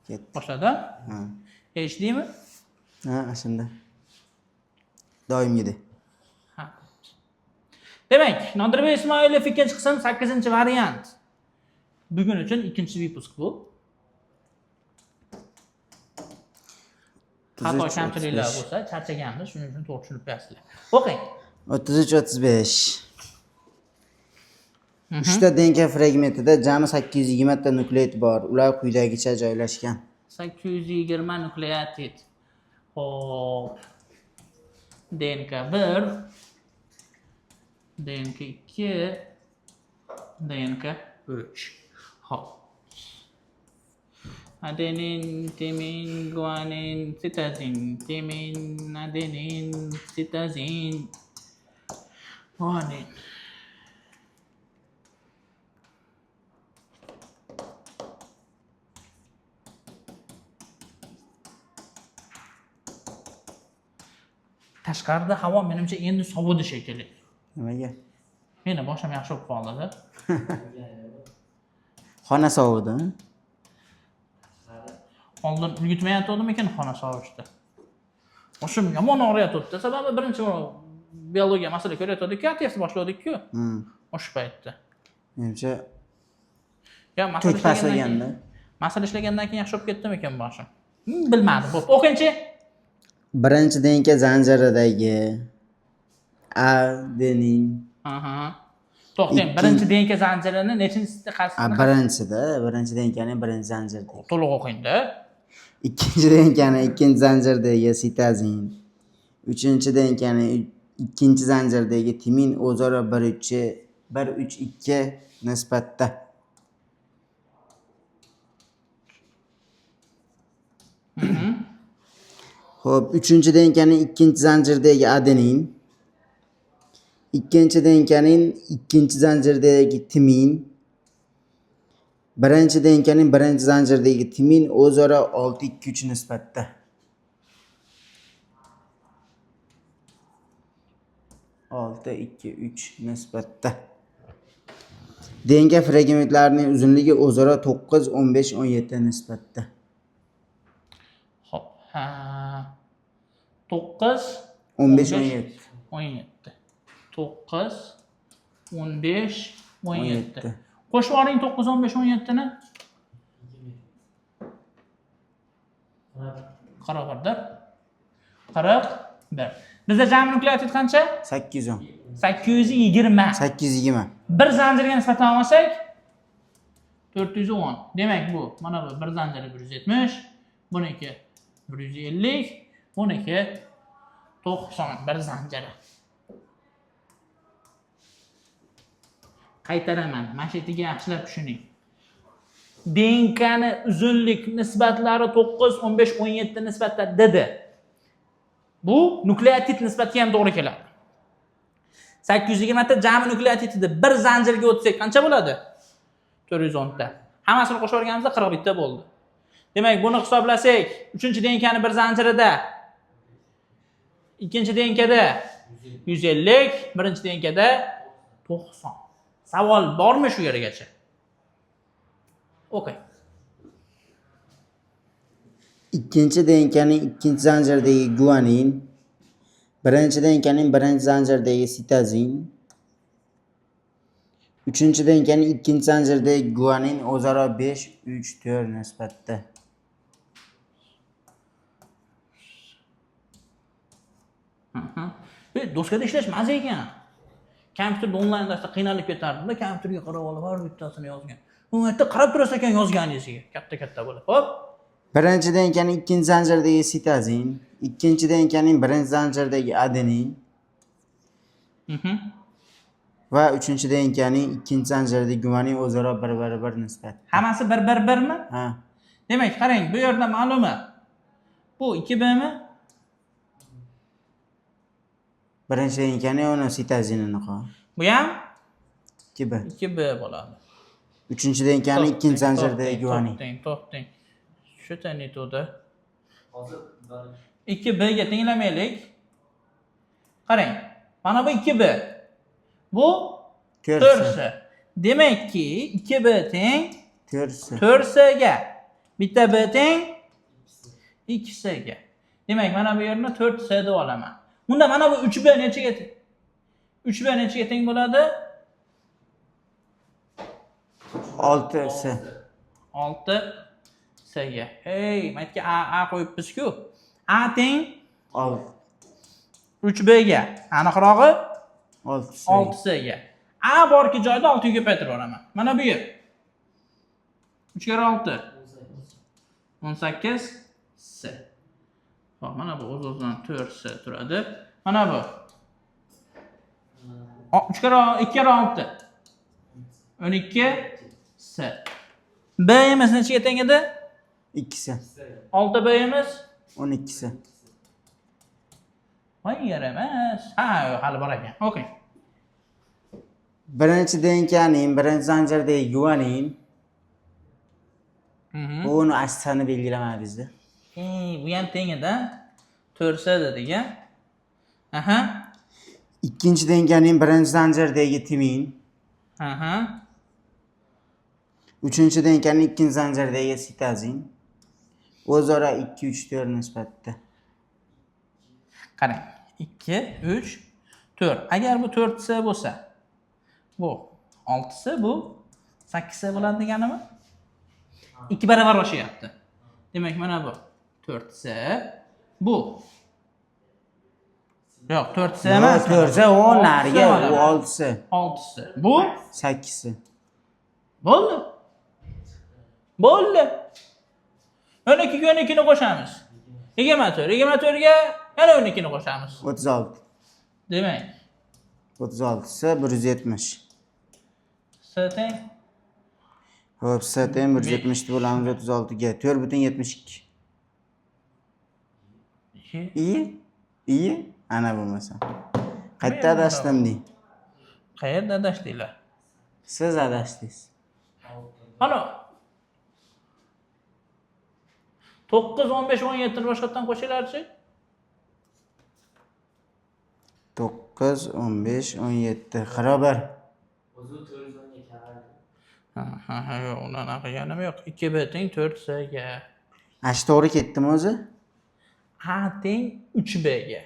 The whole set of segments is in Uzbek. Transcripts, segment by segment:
Ketdi. Boshladi. Ha. Eshitdingmi? Ha, shunda. Doimgidek. Ha. Demak, Nodirbek Ismoilov ikkinchi qism 8-variant. Bugun uchun ikkinchi выпуск bu. Xato kamchiliklar bo'lsa, charchaganmiz, shuning uchun to'g'ri tushunib qo'yasizlar. O'qing. 33 35. Uchta DNK fragmentida jami 820 ta nukleot bor. Ular quyidagicha joylashgan. 820 nukleotid. Xo'p. DNK 1, DNK 2, DNK 3. Xo'p. Adenin, timin, guanin, sitozin, timin, adenin, sitozin, guanin. Tashqarida havo menimcha endi sovidi shekilli. Nimaga? Meni boshim yaxshi bo'lib qoldi-da. Xona sovidi. Oldin ulgutmayotgandimikin xona sovishda. Boshim yomon og'riyotgandi. Sababi birinchi biologiya masala ko'rayotgandik-ku, test boshladik-ku. O'sha paytda. Menimcha Ya masala tek ishlagandan pastlaganda. keyin, masala ishlagandan keyin yaxshi bo'lib ketdimikin boshim? Bilmadim. Bo'pti. O'qingchi. Birinchi DNK zanjiridagi adenin Aha. To'xtang, birinchi DNK zanjirini nechinchisi A, qaysisini birinchida, birinchi DNKning birinchi zanjiridagi. to'liq o'qingda. Ikkinchi DNKning ikkinchi zanjiridagi sitozin, uchinchi DNKning ikkinchi zanjiridagi timin o'zaro 1 3 1 3 2 nisbatda. Xo'p, uchinchi DNKning ikkinchi zanjiridagi adenin, ikkinchi DNKning ikkinchi zanjiridagi timin, birinchi DNKning birinchi zanjiridagi timin o'zaro 6 2 3 nisbatda. 6 2 3 nisbatda. DNK fragmentlarining uzunligi o'zaro 9 15 17 nisbatda. Xo'p. Ha. 9 15 17. 17. 9 15 17. 17. Qo'shib yuboring 9 15 17 ni. 41dir. 41. Bizda jami nukleotid qancha? 810. 820. 820. Bir zanjirga nisbatan olsak 410. Demak, bu mana bu bir zanjiri 170, buniki 150, buniki 90 bir zanjiri. Qaytaraman, mana shu yerga yaxshilab tushuning. DNKni uzunlik nisbatlari 9, 15, 17 nisbatda dedi. Bu nukleotid nisbatiga ham to'g'ri keladi. 820 ta jami nukleotidni bir zanjirga o'tsak qancha bo'ladi? 410 ta. Hammasini qo'shib olganimizda 41 ta bo'ldi. Demak, buni hisoblasak, 3-DNKni bir zanjirida, ikkinchi DNKda 150, birinchi DNKda 90. Savol bormi shu yergacha? Okey. Ikkinchi DNKning ikkinchi zanjiridagi guanin, birinchi DNKning birinchi zanjiridagi sitozin, uchinchi DNKning ikkinchi zanjiridagi guanin o'zaro 5 3 4 nisbatda. Doskada ishlash maza ekan. Kompyuterda onlayn darsda qiynalib ketardim-da, kompyuterga qarab olib har bittasini yozgan. U yerda qarab turasiz ekan yozganingizga, katta-katta bo'lib. Hop. Birinchi DNKning ikkinchi zanjiridagi sitozin, ikkinchi DNKning birinchi zanjiridagi adenin va uchinchi DNKning ikkinchi zanjiridagi guanin o'zaro 1 1 1 nisbatda. Hammasi 1 1 1 mi? Ha. Demak, qarang, bu yerda ma'lumi. Bu 2B mi? Birinchi DNKning uni sitozinini qo. Bu ham 2B. 2B bo'ladi. Uchinchi DNKning ikkinchi zanjiridagi guanin. To'xtang, to'xtang. Shu не туда. 2B ga tenglamaylik. Qarang, mana bu 2B. Bu 4C. 4C. Demakki 2B teng 4C. 4C ga. Bitta B teng 2 S ga. Demak, mana bu yerni 4 S deb olaman. Unda mana bu 3B nechaga teng? 3B nechaga teng bo'ladi? 6 S. 6 S ga. Hey, maytga A A qo'yibmiz-ku. A teng 6 3B ga. Aniqrog'i 6 S. 6 S ga. A borki joyda 6 ga ko'paytirib yuboraman. Mana bu yer. 3 karra 6 18 S. Hop, mana bu o'z-o'zidan 4 S turadi. Mana bu. 3 karra 2 karra 6 12 S. B'imiz nechaga teng edi? 2 S. 6 B'imiz 12 S. Voy yaramas. Ha, hali bor ekan. O'qing. Birinchi DNKning birinchi zanjirdagi guanin. Buni aslini belgilamadingizda. Ey, bu ham teng edi. 4 S dedik a. Aha. Ikkinchi DNKning birinchi zanjirdagi timin. Aha. Uchinchi DNKning ikkinchi zanjirdagi sitozin. O'zaro 2 3 4 nisbatda. Qarang. 2 3 4. Agar bu 4 S bo'lsa, bu 6 S, bu 8 S bo'ladi deganimi? 2 barobar oshyapti. Demak, mana bu 4 S, bu yo'q, 4 S emas. 4 S o nariga, bo'ladi. u 6 S. 6 S. Bu 8 S. bo'ldi. Bo'ldi. 12 ga 12 ni qo'shamiz. 24, 24 ga yana 12 ni qo'shamiz. 36. Demak, 36 S 170. S teng Xo'p, S teng 170 ni bo'lamiz 36 ga. 4.72. 2 İyi. İyi. Ana bo'lmasa. Qayerda adashdim deng. Qayerda adashdinglar? Siz adashdingiz. Mana 9, 15, 17 ni boshqatdan qo'shinglarchi. 9, 15, 17 barobar. O'zi 410 ga kamaydi. Ha, yo'q, undan qilganim yo'q. 2 B teng 4 S ga. Ana shu to'g'ri ketdimi o'zi? A teng 3 B ga.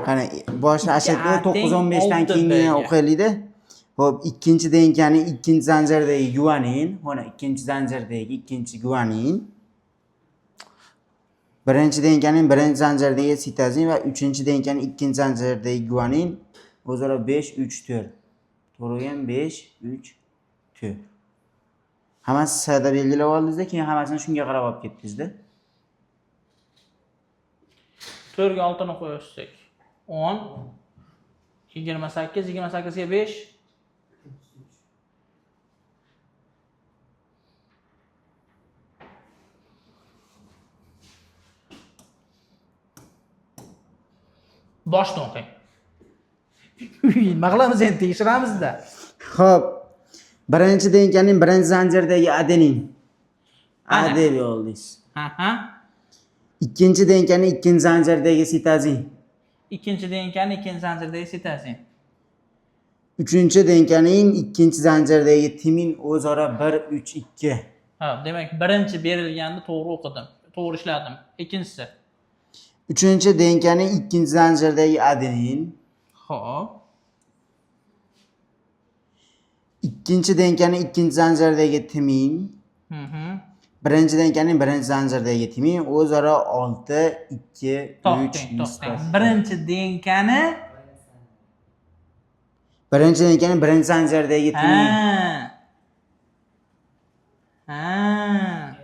Qani, boshida Ikki ashadda A teng 9 15 dan olti keyingini B ga. o'qiylikda. Xo'p, ikkinchi DNKning ikkinchi zanjirdagi guanin, mana ikkinchi zanjirdagi ikkinchi guanin. Birinchi DNKning birinchi zanjirdagi sitozin va uchinchi DNKning ikkinchi zanjirdagi guanin o'zaro 5 3 4. To'g'ri ham 5 3 4. Hammasi sada belgilab oldingizda, keyin hammasini shunga qarab olib ketdingizda. 4 ga 6 ni qo'ysak 10 28 28 ga 5 boshdan o'qing. Nima qilamiz endi, tekshiramizda. Xo'p. Birinchi DNKning birinchi zanjirdagi adenin. A Ana. deb yozdingiz. Ha. Ikkinchi DNKning ikkinchi zanjirdagi sitozin. Ikkinchi DNKning ikkinchi zanjirdagi sitozin. Uchinchi DNKning ikkinchi zanjirdagi timin o'zaro 1 3 2. Ha, demak, birinchi berilganni to'g'ri o'qidim. To'g'ri ishladim. Ikkinchisi. Uchinchi DNKning ikkinchi zanjirdagi adenin. Xo'p. Ikkinchi DNKning ikkinchi zanjirdagi timin. Birinchi DNKning birinchi zanjirdagi timin o'zaro 6 2 3 To'xtang, to'xtang. nisbatda. Birinchi DNKni Birinchi DNKning birinchi zanjirdagi timin. Ha. Ha.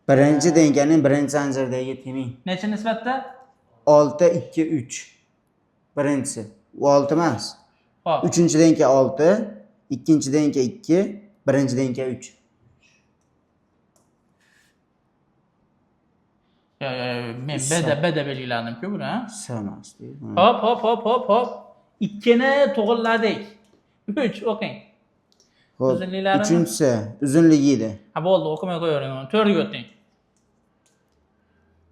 Birinchi DNKning birinchi zanjirdagi timin. Necha nisbatda? 6 2 3. Birinchisi. U 6 emas. Xo'p. Uchinchi DNK 6, ikkinchi DNK 2, birinchi DNK 3. Yo, yo, yo, men B da belgiladim-ku buni, ha? S emas deydi. Hop, hop, hop, hop, hop. 2 ni to'g'riladik. 3 o'qing. Xo'p, Uzunliklarini- uchinchisi uzunligi edi. Ha, bo'ldi, o'qimay qo'yavering uni. 4 ga o'ting.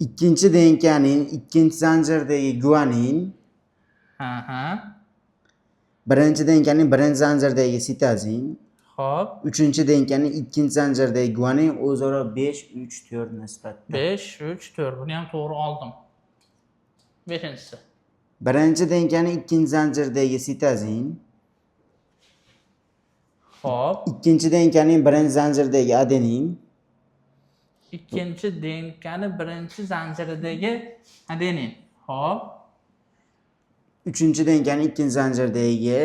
Ikkinchi DNKning ikkinchi zanjirdagi guanin, Ha, ha. birinchi DNKning birinchi zanjirdagi sitozin, Xo'p, Uchinchi DNKning ikkinchi zanjiridagi guanin o'zaro 5 3 4 nisbatda. 5 3 4. Buni ham to'g'ri oldim. Beshinchisi. Birinchi DNKning ikkinchi zanjiridagi sitozin, Xo'p, ikkinchi DNKning birinchi zanjiridagi adenin, ikkinchi DNKni birinchi zanjiridagi adenin. Xo'p, uchinchi DNKning ikkinchi zanjiridagi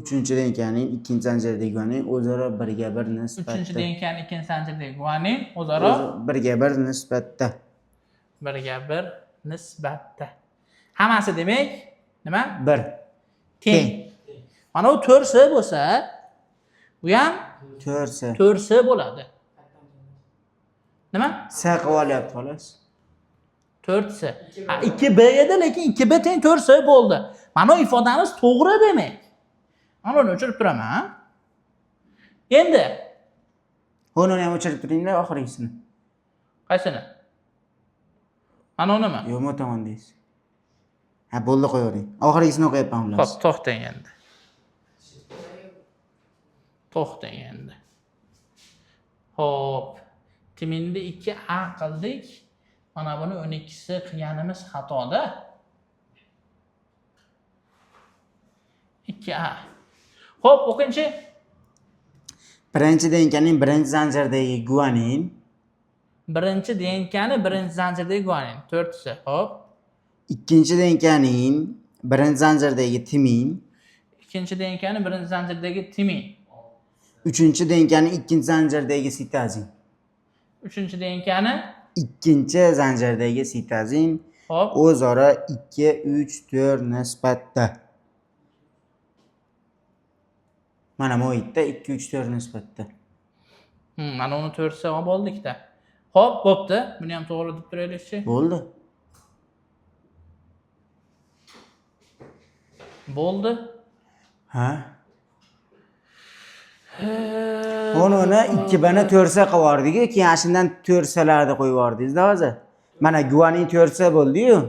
uchinchi DNKning ikkinchi zanjiridagi guanin o'zaro 1ga 1 uchinchi nisbatda. DNKni ikkinchi zanjiridagi guanin o'zaro 1ga 1 nisbatda. 1ga 1 nisbatda. Hammasi demak nima? 1 Teng. Mana bu 4 S bo'lsa, bu ham 4 S. 4 S bo'ladi. Nima? S qilib olyapti xolos. 4 S. Ha, 2 B edi, lekin 2 B teng 4 S bo'ldi. Mana bu ifodamiz to'g'ri demak. Mana uni o'chirib turaman. Endi Uni ham o'chirib turinglar oxirgisini. qaysini? Mana unimi? Yo'q, bu tomondaysiz. Ha, bo'ldi, qo'yavering. Oxirgisini o'qiyapman Xo'p, xullas. to'xtang endi. To'xtang endi. Xo'p, timinni 2 A qildik. Mana buni 12si qilganimiz xatoda. 2A. Xo'p, o'qingchi. Birinchi DNKning birinchi zanjiridagi guanin, Birinchi DNKni birinchi zanjirdagi guanin 4si. Xo'p. Ikkinchi DNKning birinchi zanjiridagi timin, Ikkinchi DNKni birinchi zanjirdagi timin. Uchinchi DNKning ikkinchi zanjiridagi sitozin. Uchinchi DNKni Ikkinchi zanjirdagi sitozin xo'p, o'zaro 2 3 4 nisbatda. Mana bu yerda 2 3 4 nisbatda. Mana uni 4si olib oldik-da. Xo'p, bo'pti. Buni ham to'g'ri deb turaylikchi. Bo'ldi. Bo'ldi. Ha? Uni 2 bani 4 sa qilib yubordik-ku, keyin ana shundan 4 salarni qo'yib yubordingiz-da hozir. Mana guanin 4 sa bo'ldi-yu.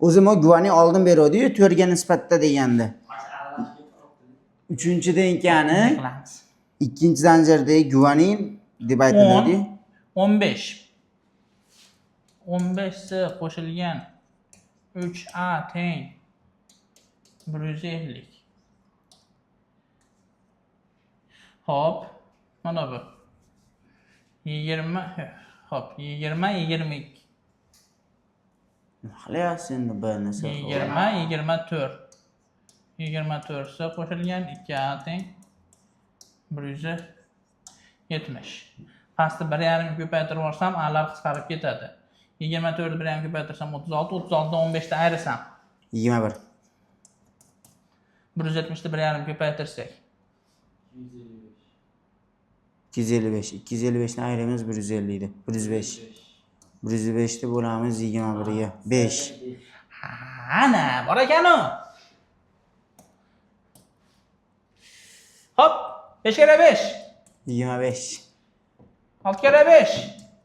O'zim o guanin oldin beruvdi-yu 4 ga nisbatda deganda. Uchinchi DNKni Qilamiz. Ikkinchi zanjirdagi guanin deb aytiladi. 10 15 15 si qo'shilgan 3A teng 150. Xo'p, mana bu. 20, xo'p, 20 22 Nima qilyapsiz endi bir narsa? 20 24 24 si qo'shilgan 2A teng 170. Pastda 1,5 ko'paytirib yuborsam, A'lar qisqarib ketadi. 24 1,5 ko'paytirsam 36, 36 dan 15 ta ayirsam 21. 170 ta 1,5 ko'paytirsak 255. 255 ni ayiramiz 150 edi. 105. 105 ni bo'lamiz 21 ga. 5. Ana, bor ekan u. Hop, 5 kere 5, 25. 6 kere 5,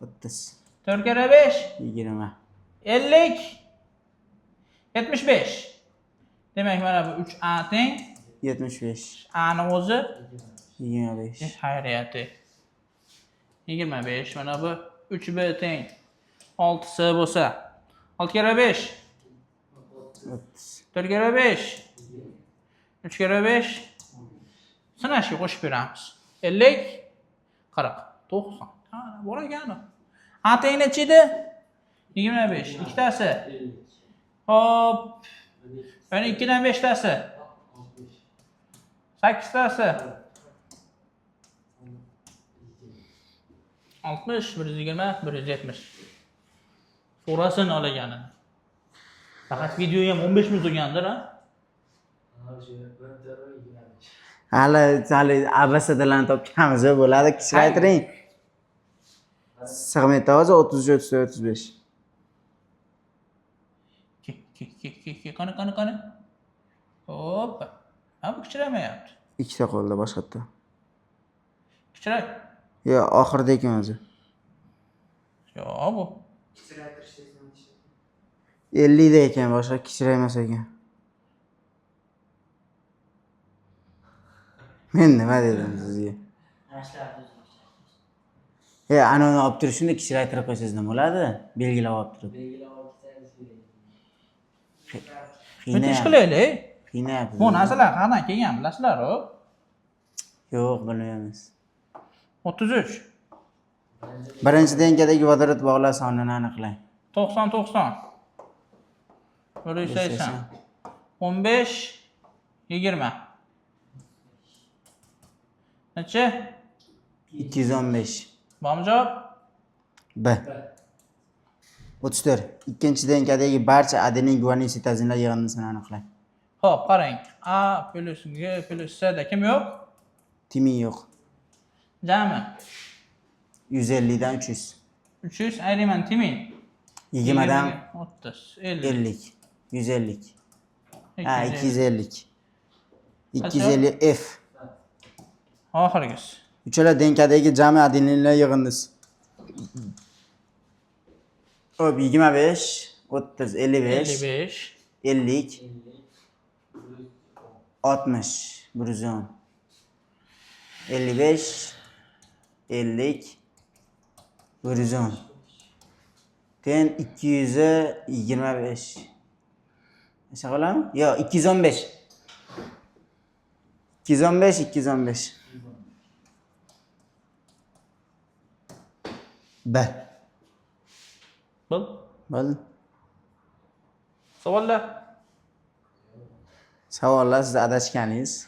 30. 4 kere 5, 20. 50, 75. Demak, mana bu 3A teng 75. A ni o'zi 25. xayriyati. 25. Mana bu 3B teng 6C bo'lsa, 6 kere 5, 30. 4 kere 5, 3 kere 5 sinashga qo'shib beramiz. 50, 40, 90. Ha, bor ekan u. A teng nechi edi? 25. Ikkitasi. Hop. Mana 2 dan 5 tasi. 8 tasi. 60, 120, 170. So'rasin olganini. Faqat video ham 15 minut bo'lgandir, ha? Hali hali ABCDlarni topganimiz yo'q, bo'ladi, kichraytiring. Sig'maydi hozir 33 34 35. Ke, ke, ke, ke, ke, qani, qani, qani. Hop. Ha, bu kichiramayapti. Ikkita qoldi boshqatda. Kichiray. Yo'q, oxirida ekan o'zi. Yo'q, bu. 50 da ekan, boshqa kichraymas ekan. Men nima dedim sizga? Ana shularni o'zini. E, anavini olib turib, shuni kichraytirib qo'ysangiz nima bo'ladi? Belgilab olib turib. Belgilab olib ketsangiz kerak. Bitta ish Qiynayapti. qilaylik. Qiynayapti. Bu narsalar qayerdan kelgan bilasizlar-ku. Yo'q, bilmaymiz. 33. Birinchi DNKdagi vodorod bog'lar sonini aniqlang. 90 90. 180. 15 20. Necha? 215. Bormi javob? B. 34. Ikkinchi DNKdagi barcha adenin, guanin, sitozinlar yig'indisini aniqlang. Xo'p, qarang. A plus G plus C da kim yo'q? Timin yo'q. Jami 150 dan 300. 300 ayriman timin. 20 dan 30 50. 50. 150. Ha, 250. 250. 250 F. Oxirgisi. Uchala DNKdagi jami adeninlar yig'indisi. Hop, 25, 30, 55, 55. 50, 50. 60, 110. 55, 50, 110. Keyin 225. Nasıl bo'ladimi? Yo'q, 215. 215, 215. B. Bil. Bo'ldi. Savollar. Savollar siz adashganingiz.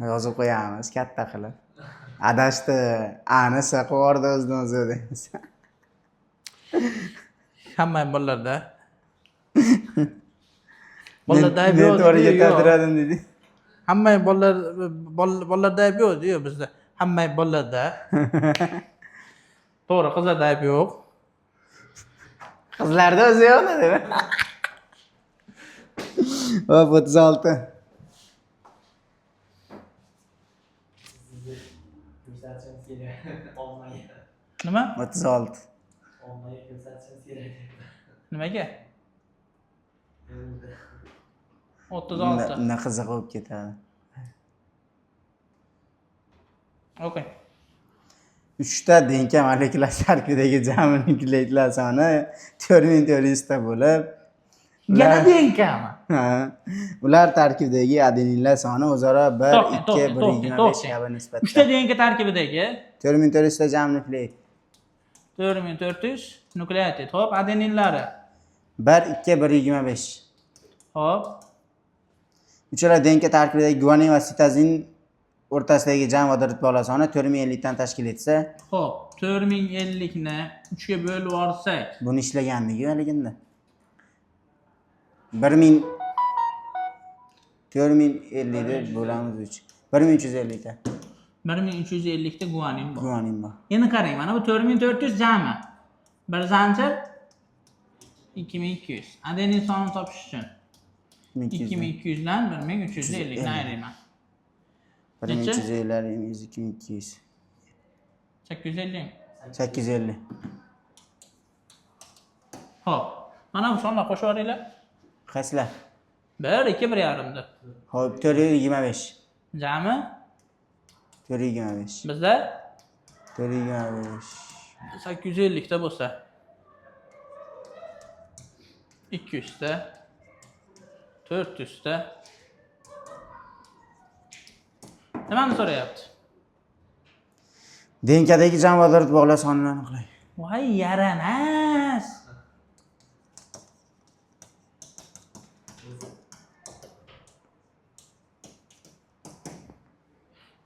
Yozib qo'yamiz katta qilib. Adashdi, anisi qo'rdi o'zidan o'zi deymiz. Hamma bolalarda. Bolalarda ayb Men yo'q. to'g'ri dedi, yo'q. yetardim dedi. Hamma bolalar bolalarda ayb yo'q diyor bizda. Hamma bolalarda. To'g'ri, qizlarda ayb yo'q. Qizlarda o'zi yo'q dedi. Hop, 36. Sizni ko'rsatishimiz kerak. Ommaga. Nima? 36. Ommaga ko'rsatishimiz kerak. Nimaga? Endi. 36. Unda qiziq bo'lib ketadi. O'qing. Uchta DNK molekulasi tarkibidagi jami nukleotidlar soni 4400 ta bo'lib, Yana DNKmi? Ha. Ular tarkibidagi adeninlar soni o'zaro 1, To'xtang, 2, to'xtang, 1, to'xtang, 25 to'xtang. kabi nisbatda. Uchta DNK tarkibidagi 4400 ta jami nukleotid. 4400 nukleotid. Xo'p, adeninlari. 1, 2, 1, 25. Xo'p, Uchala DNK tarkibidagi guanin va sitozin o'rtasidagi jami vodorod bog'lar soni 4050 dan tashkil etsa, xo'p, 4050 ni 3 ga bo'lib yuborsak, buni ishlaganligi haligida. 1000 4050 deb bo'lamiz 3. 1350 ta 1350 ta guanin bor. guanin bor. Endi qarang, mana bu 4400 jami. Bir zanjir 2200. Adenin sonini topish uchun 1200 2200 dan 1350 ni ayirayman. 1350 2200. 850. 850. Xo'p, mana bu sonlar qo'shib yuboringlar. Qaysilar? 1 2 1,5 deb. Xo'p, 425. Jami 425. bizda 425. 850 ta bo'lsa 200 ta 400 ta nimani so'rayapti? DNKdagi jami vodorod bog'lar sonini aniqlang. Voy yaramas.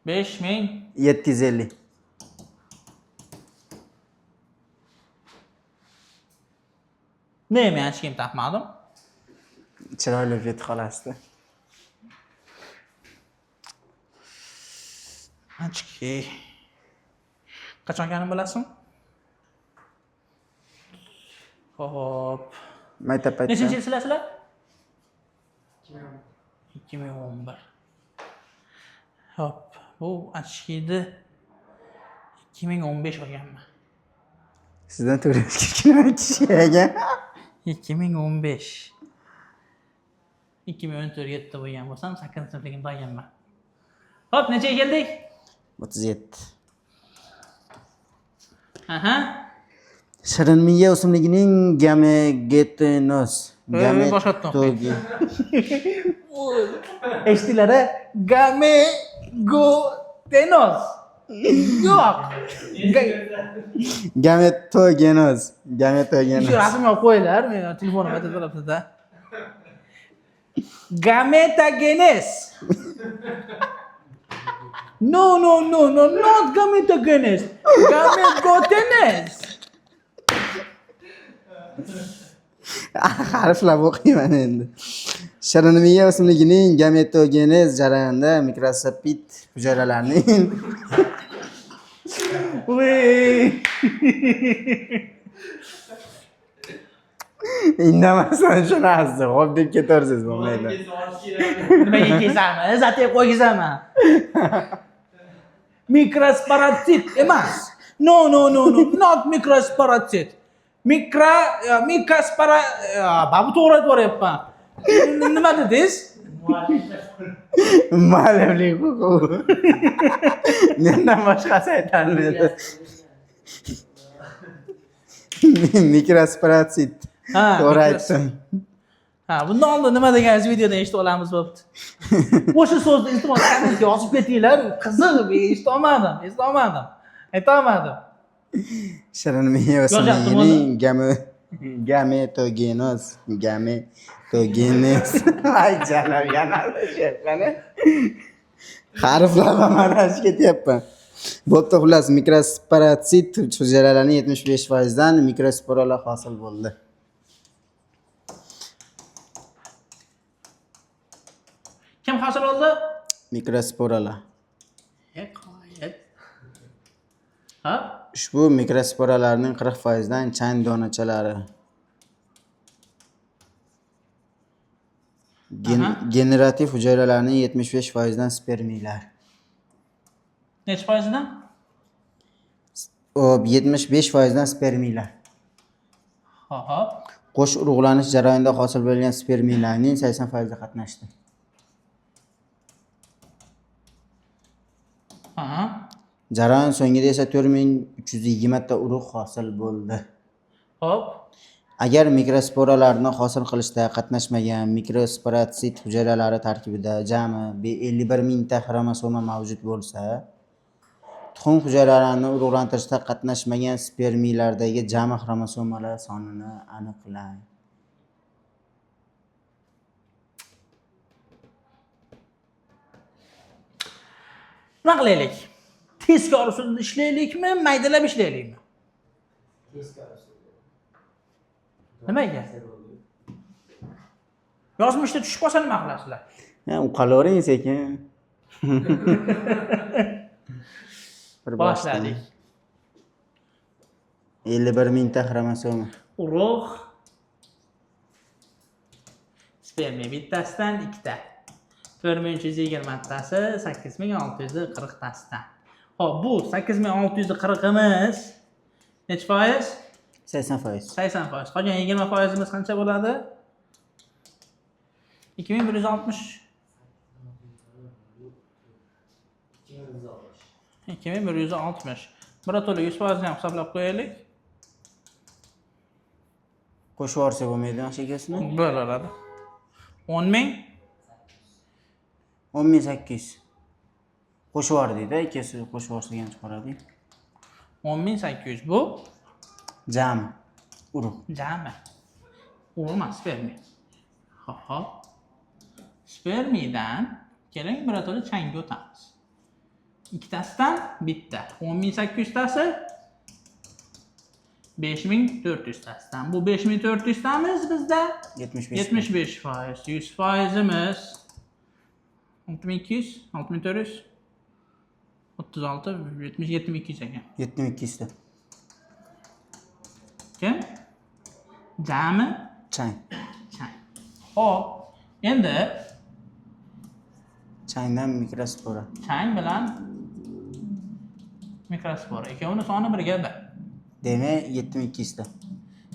Besh ming 750. Ne men hech kim topmadim. Chiroyli bet xolasdi. Ochki. Qachon ekanini bilasizmi? Xo'p. Maktab paytida. Nechinchi yil sizlar? 2011. Xo'p, bu ochkini 2015 olganman. Sizdan to'g'ri kichkina kishi ekan. 2015. 2014 yetti bo'lgan bo'lsam, 8 sinfligimda olganman. Xo'p, nechaga keldik? 37. Aha. Shirinmiya o'simligining gamegenoz. Boshqatdan o'qing. Eshitdinglar a? Gamegotenoz. Yo'q. Gametogenoz. Gametogenoz. Shu rasmga olib qo'yinglar, men telefonimda turibdi-da. Gametogenez. No, no, no, no, not gametogenez. Gamegotenez. Harflab o'qiyman endi. Shirinmiya o'simligining gametogenez jarayonida mikroskopik hujayralarining Uy. Indamasdan tushunasiz. Xo'p deb ketaversangiz bo'lmaydi. Nimaga kesamiz? Atay qo'ygizaman. Mikrosporotsit emas. No, no, no, no, not mikrosporotsit. Mikro, mikrospora, bu to'g'ri aytib yuboryapman. Nima dedingiz? Muallimlik huquqi. Mendan boshqasi aytolmaydi. Mikrosporotsit. Ha, To'g'ri aytdim. Ha, bundan oldin nima deganingizni videodan eshitib olamiz, bo'pti. O'sha so'zni iltimos kommentga yozib ketinglar. Qiziq, eshita olmadim, eshita olmadim. Ayta olmadim. Shirinmiya o'simligining gametogenoz, gametogenez. Ay jalab, yana adashyapman. Harflar mana adashib ketyapman. Bo'pti, xullas, mikrosporotsit hujayralarining 75% dan mikrosporalar hosil bo'ldi. Kim hosil bo'ldi? Mikrosporalar. Qoyil. Ha? Ushbu mikrosporalarning 40% dan chang donachalari generativ hujayralarning 75% dan spermiylar. Nechi foizidan? Hop, 75% dan spermiylar. Hop. Qo'sh urug'lanish jarayonida hosil bo'lgan spermiylarning 80% qatnashdi. Aha. Jarayon so'ngida esa 4320 ta urug' hosil bo'ldi. Hop. Agar mikrosporalarni hosil qilishda qatnashmagan mikrosporotsit hujayralari tarkibida jami 51 mingta xromosoma mavjud bo'lsa, tuxum hujayralarini urug'lantirishda qatnashmagan spermiylardagi jami xromosomalar sonini aniqlang. Nima qilaylik? Tezkor usulda ishlaylikmi, maydalab ishlaylikmi? Tezkor usulda. Nimaga? Yozmishda tushib qolsa nima qilasizlar? Ha, uqalavering sekin. Bir boshdan. Boshladik. 51 mingta xromosoma. Urug' spermiya bittasidan ikkita. 4320 tasi 8640 tasidan. Xo'p, bu 8640imiz nechi foiz? 80%. 80%. Qolgan 20%imiz qancha bo'ladi? 2160. 2160. 2160. Birato'la 100% ham hisoblab qo'yaylik. Qo'shib yuborsa bo'lmaydi o'sha. Bo'ladi. 10 000. 10 800. Qo'shib yubordikda, ikkisi qo'shib yuborsak ham chiqaradi. 10 800 bu Jami urug'. Jami. Urug' emas, spermiya. Hop. Spermiyadan keling birato'la changga o'tamiz. Ikkitasidan bitta. 10 800 tasi 5400 tasidan. Bu 5400 tamiz bizda 75. 75%, 100 foizimiz 6200, 6400, 36, 77 200 ekan. 7200 ta. Kim? Jami Chang. Chang. Xo'p, endi Changdan mikrospora. Chang bilan mikrospora ikkovini soni birga bir. Demak, 7200 ta.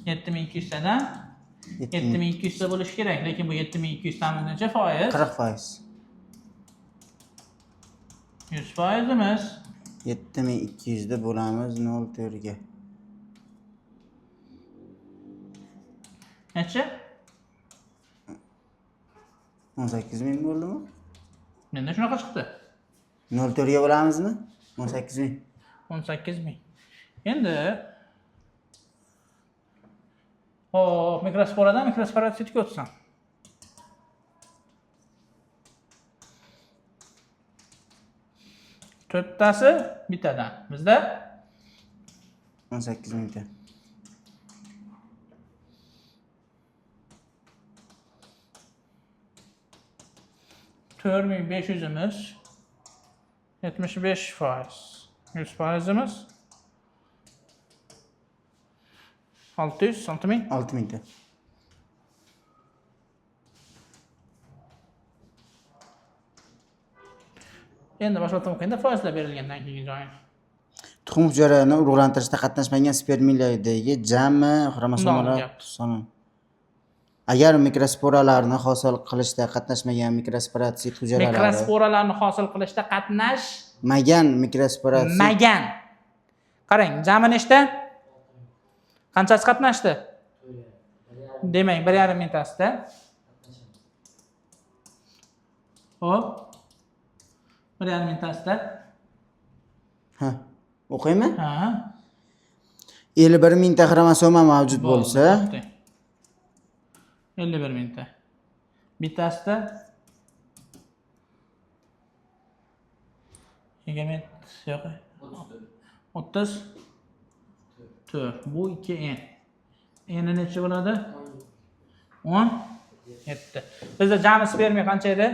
7200 tadan 7200 ta bo'lishi kerak, lekin bu 7200 tamiz necha foiz? 40%. 100 foizimiz 7200 da bo'lamiz 0,4 ga. Necha? 18 000 bo'ldimi? Menda shunaqa chiqdi. 0,4 ga bo'lamizmi? 18 000. 18 000. Endi hop, mikrosporadan mikrosporotsitga o'tsam. To'rttasi bittadan. Bizda 18 mingta. 4500'imiz 75%. 100 foizimiz 600, 6000. 6 mingta. Endi boshqa o'qingda, foizlar berilgandan keyingi joyi. Tuxum hujayralarini urug'lantirishda qatnashmagan spermiyalardagi jami xromosomalar gap. soni. Agar mikrosporalarni hosil qilishda qatnashmagan mikrosporotsit hujayralari Mikrosporalarni hosil qilishda qatnash magan mikrosporotsit magan. Qarang, jami nechta? Qanchasi qatnashdi? Demak, 1,5 mingtasida. Xo'p. 1,5 mingtasida. Ha. O'qiymi? Ha. 51 mingta xromosoma mavjud bo'lsa, Bo'ldi. 51 mingta. Bittasida 20, yo'q. 34. Bu 2 n. N necha bo'ladi? 17. Bizda jami spermiya qancha edi?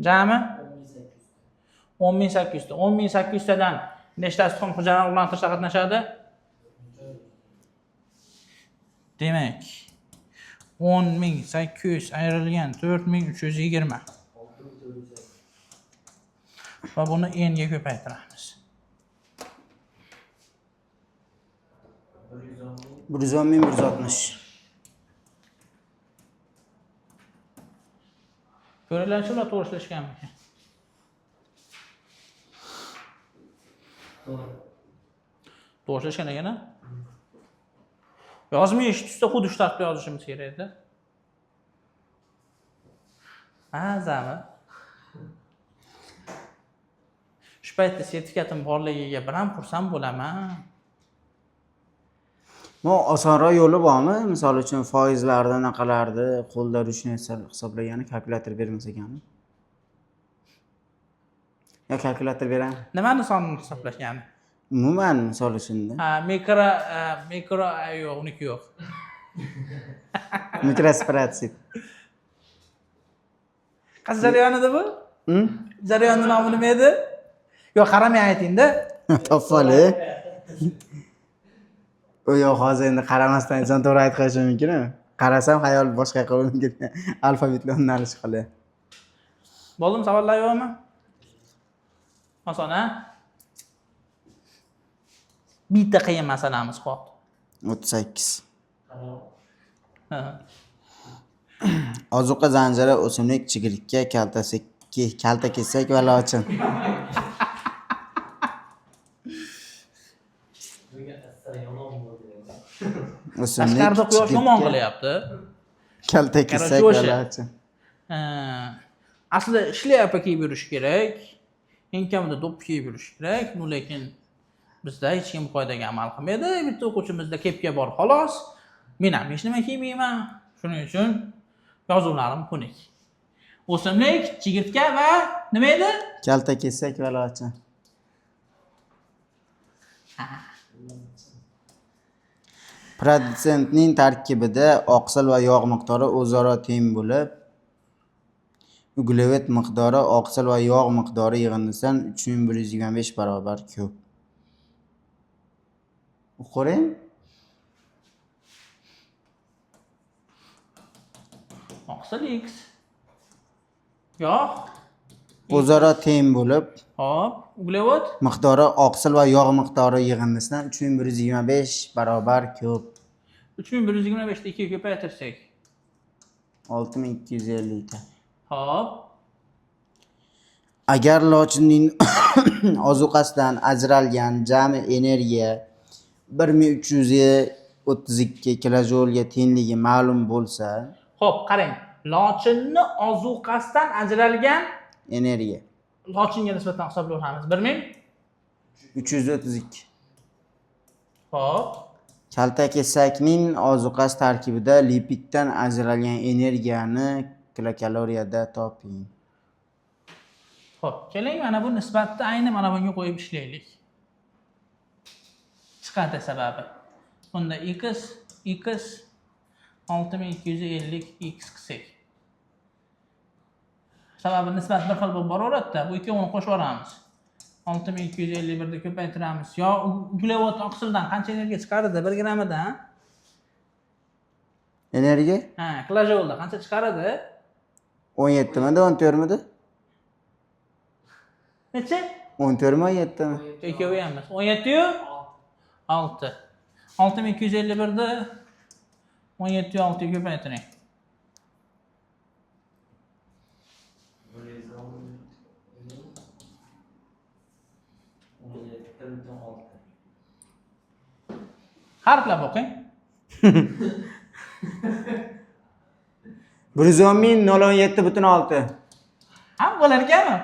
Jami 10 800 ta. 10 800 tadan nechtasi tuxum hujayrani urug'lantirishda qatnashadi? Demak, 10 800 ayrilgan 4320 va buni n ga ko'paytiramiz. 110 160. Ko'ringlar, shular to'g'ri ishlashganmikan? To'g'ri. To'g'ri ishlashgan ekan, a? Yozma ish tushsa, xuddi shu tartibda yozishimiz kerak edi. Mazami? Shu paytda sertifikatim borligiga biram xursand bo'laman. Bu osonroq yo'li bormi? Misol uchun, foizlarni, anaqalarni qo'lda ручной hisoblagani, kalkulyator bermas ekanmi? Yo kalkulyator berami? Nimani sonini hisoblashgani? Umuman, misol uchun-da. Ha, mikro, mikro yo'q, uniki yo'q. Mikrosporotsit. Qaysi jarayon edi bu? Hmm? Jarayonni nomi nima edi? Yo'q, qaramay ayting-da. Topvoli. U yo'q, hozir endi qaramasdan inson to'g'ri aytib qo'yishi mumkin. Qarasam, xayol boshqa yoqqa mumkin. Alfabetlar yo'nalish qilib. Bo'ldimi, savollar yo'qmi? Oson, a? Bitta qiyin masalamiz qoldi. 38. Ha. Ozuqa zanjiri: o'simlik, chigirtka, kaltakesak va lochin. Bugun issiq yomon bo'ldi. O'simlik, Tashqarida quyosh yomon chigirtka, qilyapti. kaltakesak Короче, va o'sha. lochin. Ha. Aslida shlyapa kiyib yurish kerak. Eng kamida do'ppi kiyib yurish kerak. Ну, lekin bizda hech kim qoidaga amal qilmaydi. Bitta o'quvchimizda kepka bor, xolos. Men ham hech nima kiymayman. Shuning uchun yozuvlarim xunuk. O'simlik, chigirtka va nima edi? Kaltakesak va lochin. Protsentning tarkibida oqsil va yog' miqdori o'zaro teng bo'lib, uglevod miqdori oqsil va yog' miqdori yig'indisidan 3125 barobar ko'p. O'qib ko'ring. Oqsil X. Yog'. O'zaro teng bo'lib, Hop, uglevod miqdori oqsil va yog' miqdori yig'indisidan 3125 barobar ko'p. 3125 ni 2 ga ko'paytirsak. 6250 ta. Hop. Agar lochinning ozuqasidan ajralgan jami energiya 1332 kilojoulga tengligi ma'lum bo'lsa, Xo'p, qarang. Lochinni ozuqasidan ajralgan energiya lochinga nisbatan hisoblayveramiz. 1000 332. Xo'p. Kaltakesakning ozuqasi tarkibida lipiddan ajralgan energiyani kilokaloriyada toping. Xo'p, keling mana bu nisbatni ayni mana bunga qo'yib ishlaylik. Chiqadi sababi. Bunda x x 6250 x qilsak. Sababi nisbat bir xil bo'lib boraveradi-da, bu ikkovini qo'shib yuboramiz. 6251 ni ko'paytiramiz. Yo uglevod oqsildan qancha energiya chiqaradi 1 grammidan? Energiya Ha, kilojoulda qancha chiqaradi? 17 midi, 14 midi? Necha? 14 mi, 17 mi? Ikkovi ham emas. 17 yu 6. 6251 ni 17 yu 6 ga ko'paytiring. 110 017,6. Harflab o'qing. 110 017,6. Ham bo'lar ekanmi?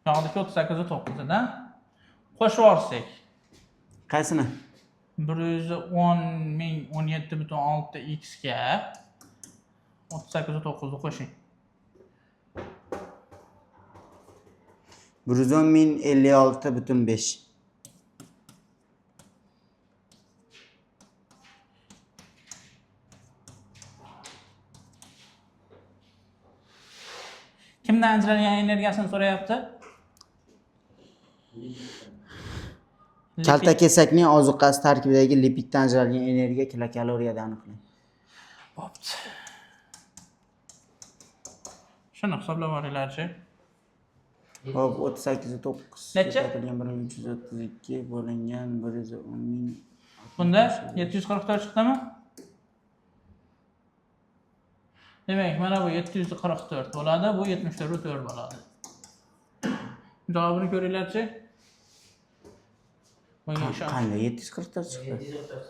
Yog'diki 38,9 da qo'shib yuborsak. Qaysini? 110 017,6 x ga 38,9 ni qo'shing. 110 056,5. Kimdan ajralgan energiyasini so'rayapti? Kaltakesakning ozuqasi tarkibidagi lipiddan ajralgan energiya kilokaloriyada aniqlang. Bo'pti. Shuni hisoblab olinglarchi. Hop, 38,9 Necha? ko'paytirilgan 1332 bo'lingan 110 000. Bunda 744 chiqdimi? Demak, mana bu 744 bo'ladi, bu 74,4 bo'ladi. Javobini ko'ringlarchi. Bunga ishonch. Qanday 744 chiqdi? 744.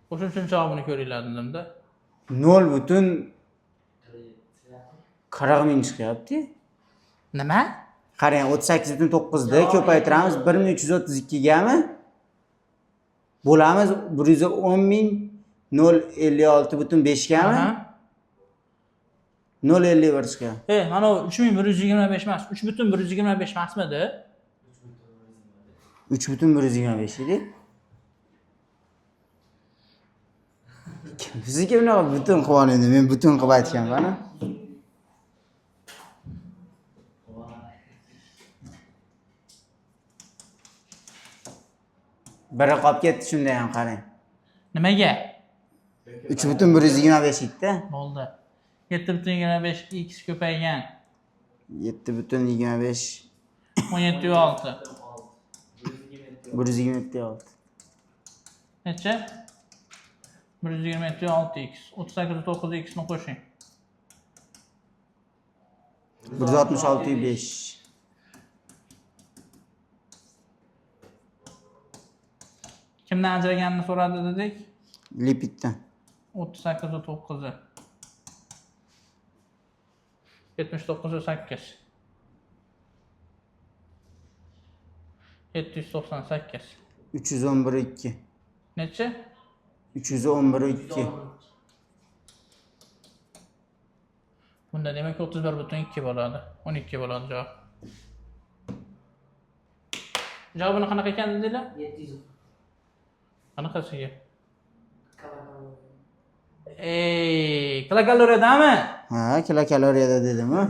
Qo'shimcha javobini ko'ringlar dedimda. 0 butun 40 ming chiqyapti. Nima? Qarang, 38,9 ni ko'paytiramiz 1332 gami? Bo'lamiz 110 056,5 gami? Aha. 0,51 chiqyapti. Mana bu 3125 emas, 3,125 emasmidi? 3,125 edi. Bizga bunaqa butun qilib oling, men butun qilib aytganman. Voy. Biri qolib ketdi shunda ham, qarang. Nimaga? 3,125 edi. Bo'ldi. 7,25 x ko'paygan 7,25 17,6. 127,6. Necha? 127,6 x. 38,9 x ni qo'shing. 166,5. Kimdan ajraganini so'radi dedik? Lipiddan. 38,9. 79,8. 798. 311,2. Necha? 311,2. Bunda demak 31,2 bo'ladi. 12 bo'ladi javob. Javobini qanaqa ekan dedinglar? 700. Qanaqasiga? Ey, kilokaloriyadami? Ha, kilokaloriyada dedim-ku.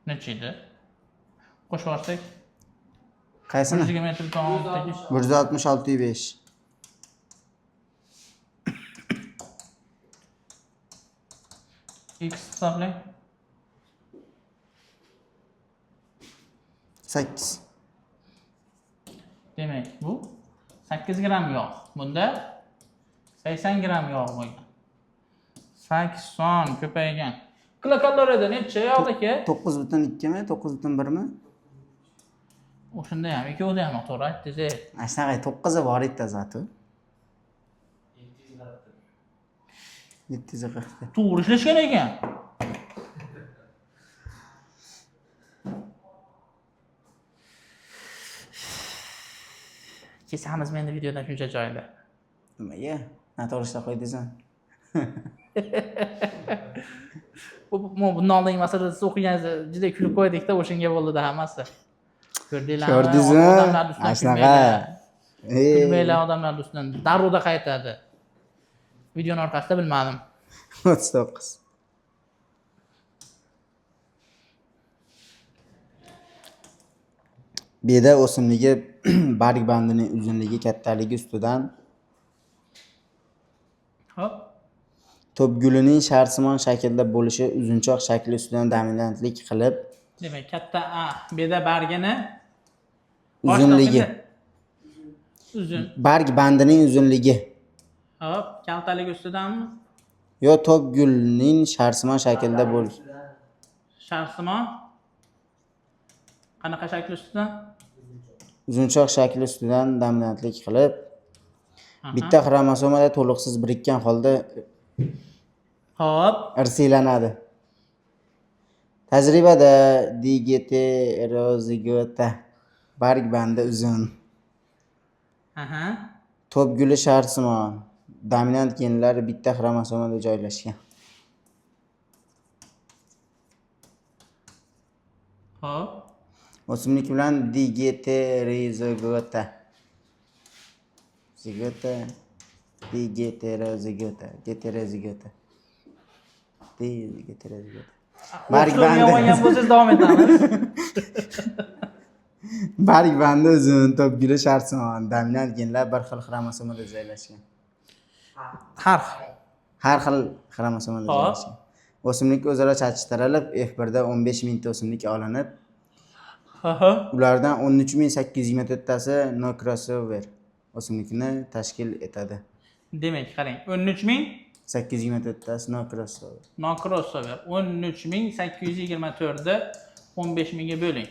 Necha edi? Qo'shib yuborsak, Qaysini? 127,6. 166,5. X hisoblang. 8. Demak, bu 8 gramm yog'. Bunda 80 gramm yog' bo'lgan. 80 ko'paygan. Kilokaloriyada necha yog'daki? 9,2 mi? 9,1 mi? O'shanda ham, ikkovida ham to'g'ri aytdingiz. Ana shunaqa 9 bor edi zatu. 740. 740. To'g'ri ishlashgan ekan. Kesamiz endi videodan shuncha joyda. Nimaga? Noto'g'ri ishlab qo'ydingizmi? Bu bundan oldingi masalada siz o'qiganingizda juda kulib qo'ydikda, o'shanga bo'ldida hammasi. Ko'rdinglarmi? Ko'rdingizmi? Odamlarni ustidan Ana shunaqa. kulmanglar. Kulmanglar odamlarni ustidan. Darrovda qaytadi. Videoni orqasida bilmadim. 39. Beda o'simligi barg bandining uzunligi kattaligi ustidan Hop. to'p gulining sharsimon shaklda bo'lishi uzunchoq shakli ustidan dominantlik qilib Demak, katta A beda bargini uzunligi uzun. Barg bandining uzunligi Hop, kaltaligi ustidanmi? yo to'p gulning sharsimon shaklda bo'lishi Sharsimon qanaqa shakl ustidan? Uzunchoq shakli ustidan dominantlik qilib bitta xromosomada to'liqsiz birikkan holda Hop, irsiylanadi. Tajribada digeterozigota barg bandi uzun, Aha. to'p guli sharsimon, dominant genlar bitta xromosomada joylashgan. Hop. O'simlik bilan digeterozigota zigota digeterozigota geterozigota digeterozigota barg O'qishni o'rganib bandi olgan bo'lsangiz davom etamiz. Barg bandi uzun, to'p guli sharsimon, dominant genlar bir xil xromosomada joylashgan. Har xil. Har xil xromosomada Hop. joylashgan. O'simlik o'zaro chachishtirilib, F1 da 15 mingta o'simlik olinib, Aha. ulardan 13 824 tasi no crossover o'simlikni tashkil etadi. Demak, qarang, 13000 824 tasi no crossover. No crossover 13824 ni 15000 ga bo'ling.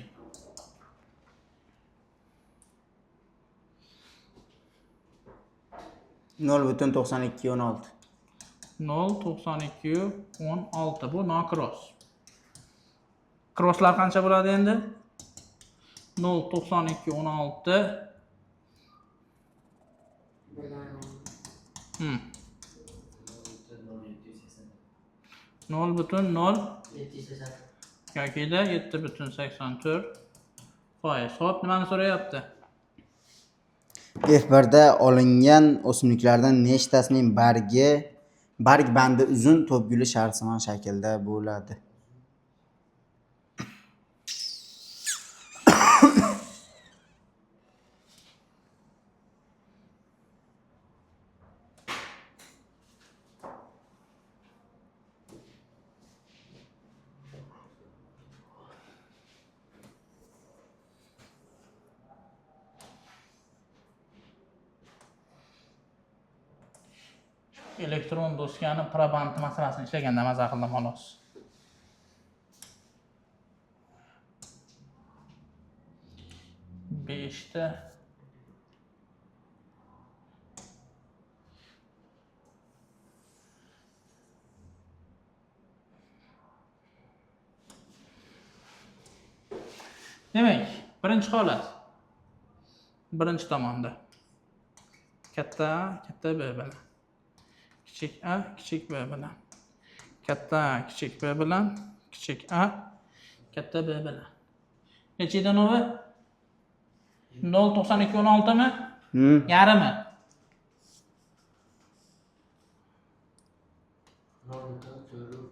0,9216. 0.9216 bu no cross. Crosslar qancha bo'ladi endi? 0.9216. 0.0 yokida 7.84%. Hop, nimani so'rayapti? F1 da olingan o'simliklardan nechtasining bargi barg bandi uzun, to'p guli sharsimon shaklda bo'ladi? Elektron doskani probant masalasini ishlaganda maza qildim xolos. Beshta Demak, birinchi holat. Birinchi tomonda. Katta A, katta B bilan. Kichik A, kichik B bilan. Katta A, kichik B bilan, kichik A, katta B bilan. Necha novi? 0.9216 mi? Yarimi. 0,4608.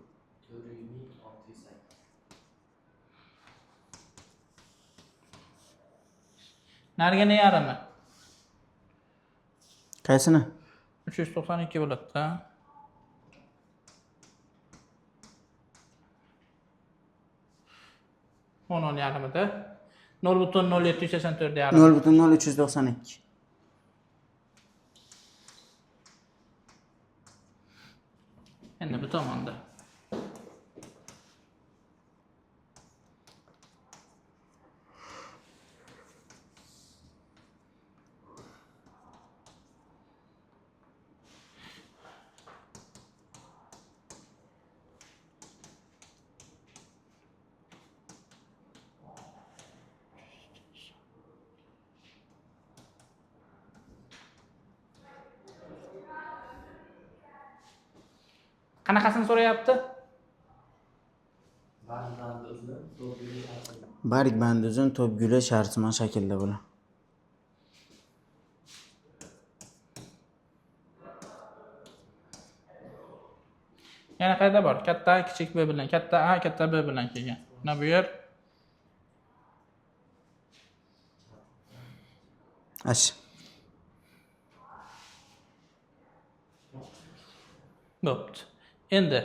Narigini yarimi. Qaysini? 392 bo'ladi-da. O'n o'n yarmida. 0,0784 yarim. 0,0392. Endi bu tomonda. Qanaqasini so'rayapti? Barg bandi uzun, to'p guli shartsimon. Barg bandi uzun, to'p guli sharsimon shaklda bo'ladi. Yana qayerda bor? Katta A kichik B bilan, katta A katta B bilan kelgan. Mana bu yer. Ash. Bo'pti. Endi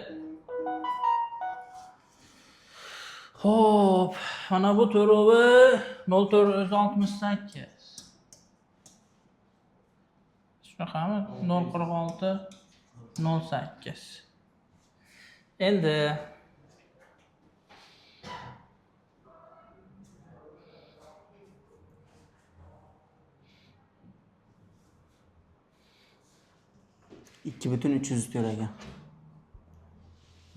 Xo'p, mana bu to'rovi 0,468. Shunaqami? 0,46 0,8. Endi 2,304 ekan.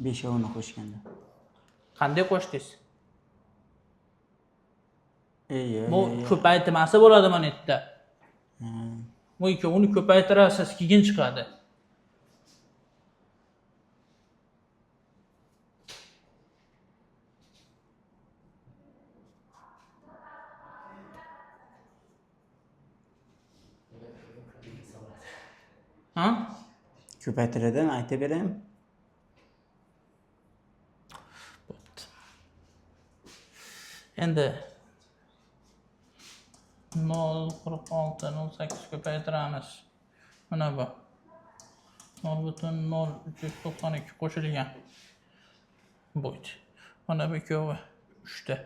Beshovini qo'shganda. Qanday qo'shdingiz? Ey, Bu ko'paytirmasi bo'ladi mana yerda. Bu ikkovini ko'paytirasiz, keyin chiqadi. Ha? Ko'paytirdim, aytib beraymi? Bo'pti. Endi 0,46 0,8 ko'paytiramiz. Mana bu 0,0392 qo'shilgan. Bo'yt. Mana bu ikkovi 3 ta.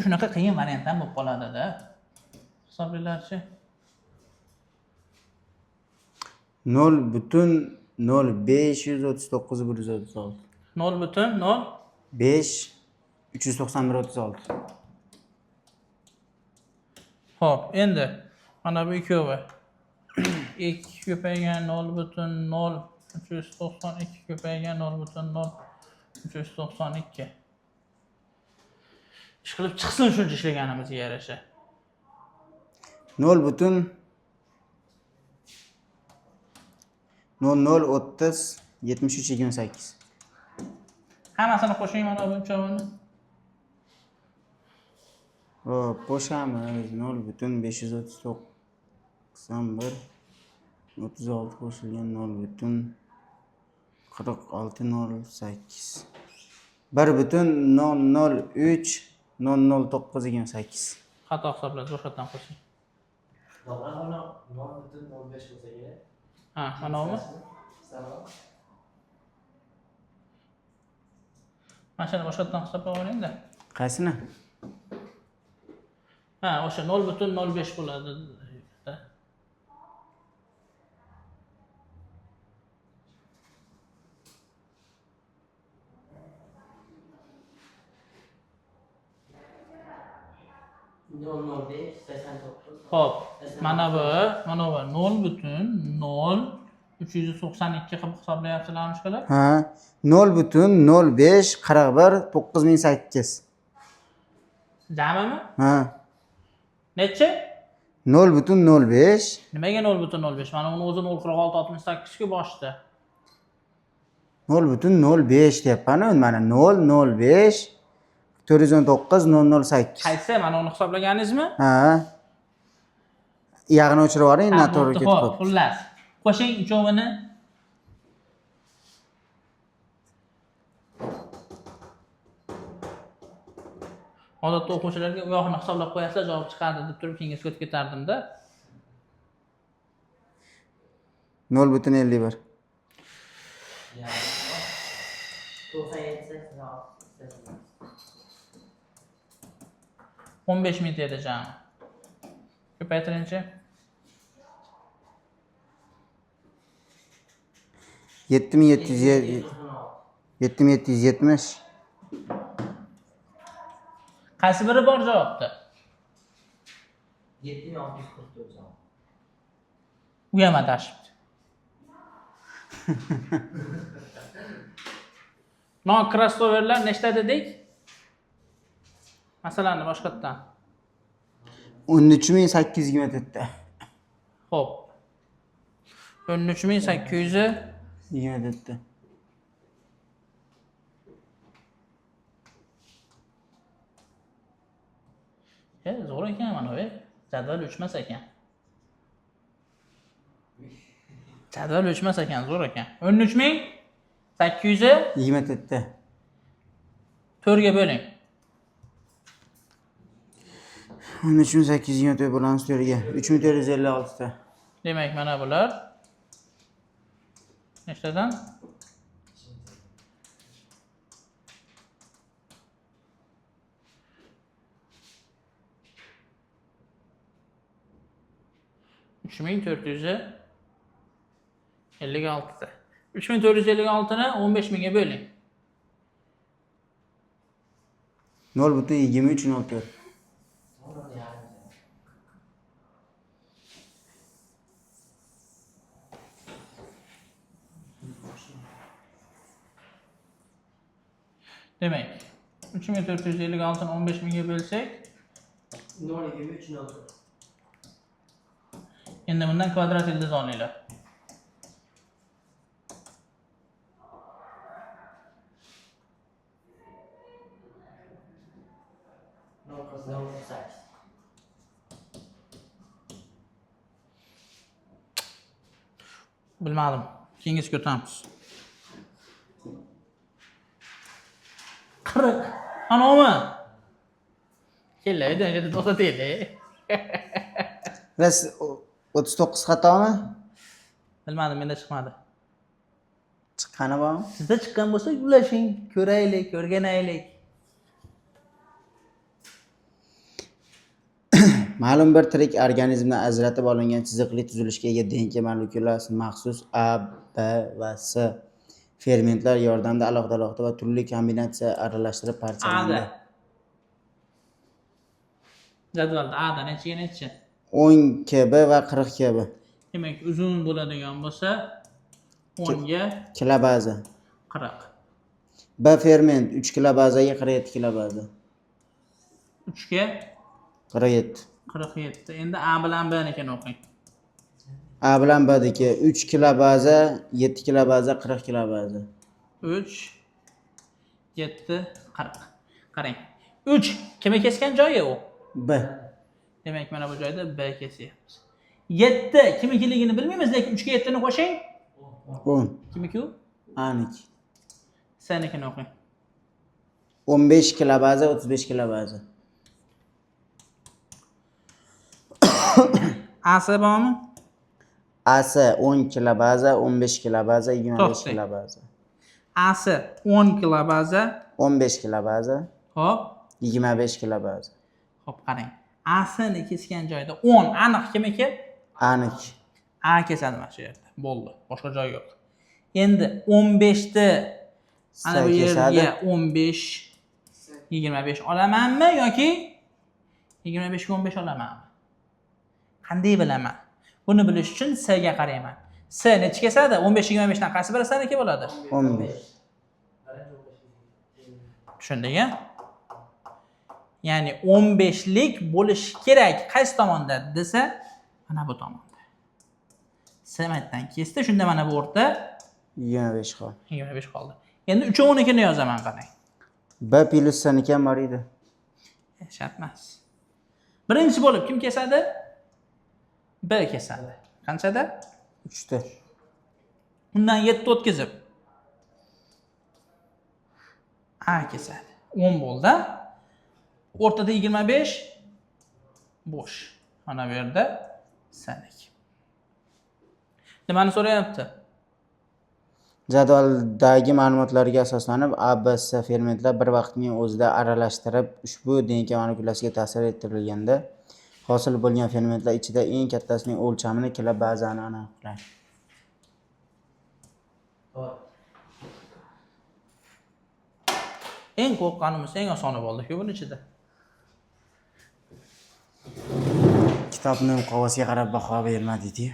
Shunaqa qiyin variant ham bo'lib qoladi-da. Hisoblaylarchi. 0,0539 136. 0,0 5 391 36. Xo'p, endi mana bu ikkovi 2 ko'paygan 0,0392 ko'paygan 0,0392. Ish qilib chiqsin shuncha ishlaganimizga yarasha. 0,0030 73 28. Hammasini qo'shing mana bu uchovini. Hop, qo'shamiz. 0,591 36 qo'shilgan 0,4608. 1,003 009 28. Xato hisobladi, boshqatdan qo'shing. To'g'ri, mana 0,05 bo'lsa kerak. Ha, mana bumi? Salom. Mana shuni boshqatdan hisoblab oling-da. Qaysini? Ha, o'sha 0,05 bo'ladi. 0,05 89. Xo'p, mana bu 0,0392 qilib hisoblayapsizlarmi shular? Ha, 0,05 41 9008. Jamimi? Ha. Nechi? 0,05. Nimaga 0,05? Mana uni o'zi 0,46 68 ku boshida. 0,05 deyapman-ku, mana 0,05 419 008. Qaysi? Mana uni hisoblaganingizmi? Ha. Yag'ini o'chirib yuboring, noto'g'ri ketib Xo'p, qolibdi. Xullas. Qo'shing uchovini. Odatda o'quvchilarga u yog'ini hisoblab qo'yasizlar, javob chiqadi deb turib keyingi o'tib ketardim-da. 0,51. 97, 86, 88. 15 ming edi jami. Ko'paytiringchi. 7700 7770. Qaysi biri bor javobda? 7644 javob. U ham adashibdi. No, crossoverlar nechta dedik? Masalan, boshqatdan. 13824 ta. Xo'p. 13800 24 ta. Zo'r ekan mana bu. Jadval o'chmas ekan. Jadval o'chmas ekan, zo'r ekan. 13800 24 ta. 4 ga bo'ling. 13824 bo'lamiz 4 ga. 3456 ta. Demak, mana bular nechtadan? 3456 ta. 3456 ni 15 mingga bo'ling. 0,2304. To'g'ri, yarim. Demak, 3456 ni 15 mingga bo'lsak, 0,23 04. Endi bundan kvadrat ildiz olinglar. 0,48. Bilmadim. Keyingisiga o'tamiz. 40. Anavimi? Kellaydi, endi to'xtataylik. Ras 39 xatomi? Bilmadim, menda chiqmadi. Chiqqani bormi? Sizda chiqqan bo'lsa, ulashing, ko'raylik, o'rganaylik. Ma'lum bir tirik organizmdan ajratib olingan chiziqli tuzilishga ega DNK molekulasi maxsus A, B va S fermentlar yordamida alohida-alohida va turli kombinatsiya aralashtirib parchalandi. A'da. Jadvalda A'da nechiga nechi? 10 kb va 40 kb. Demak, uzun bo'ladigan bo'lsa 10 ga Kilobaza. 40. B ferment 3 kilobazaga 47 kilobaza. 3 ga 47. 47. Endi A bilan B nikini o'qing. A bilan Bdiki 3 kilobaza, 7 kilobaza, 40 kilobaza. 3 7 40. Qarang. 3 kimni kesgan joyi u? B. Demak, mana bu joyda B kesyapmiz. 7 kimnikiligini bilmaymiz, lekin 3 ga 7 ni qo'shing. 10. Kimniki u? Aniki. Senikini o'qing. 15 kilobaza, 35 kilobaza. Asi bormi? Asi 10 kilobaza, 15 kilobaza, 25 To'xtang. kilobaza. Asi 10 kilobaza. 15 kilobaza, Xo'p. 25 kilobaza. Xo'p, qarang. Asini kesgan joyda 10 aniq kimniki? Aniki. A kesadi mana shu yerda. Bo'ldi. Boshqa joy yo'q. Endi 15 ni ana bu S kesadi. yerga 15 25 olamanmi yoki 25 ga 15 olamanmi? Qanday bilaman? Buni bilish uchun S ga qarayman. S nechi kesadi? 15 25 dan qaysi biri saniki bo'ladi? 15. Birinchi 15. Tushundik, a? Ya'ni 15 lik bo'lishi kerak qaysi tomonda desa, mana bu tomonda. S maytdan kesdi, shunda mana bu o'rta 25 qoldi. 25 qoldi. Endi 3 12 ni yozaman, qarang. B plyus Sniki ham bor edi. Shart emas. Birinchi bo'lib kim kesadi? B kesadi. Qanchada? 3 ta. Undan 7 o'tkazib A kesadi. 10 bo'ldi. O'rtada 25 bo'sh. Mana bu yerda saniki. Nimani so'rayapti? Jadvaldagi ma'lumotlarga asoslanib, A, B, C fermentlar bir vaqtning o'zida aralashtirib, ushbu DNK molekulasiga ta'sir ettirilganda hosil bo'lgan fermentlar ichida eng kattasining o'lchamini kilobazani aniqlang. To'g'ri. Eng qo'rqqanimiz eng osoni bo'ldi-ku buni ichida. Kitobni muqovasiga qarab baho berma dedi.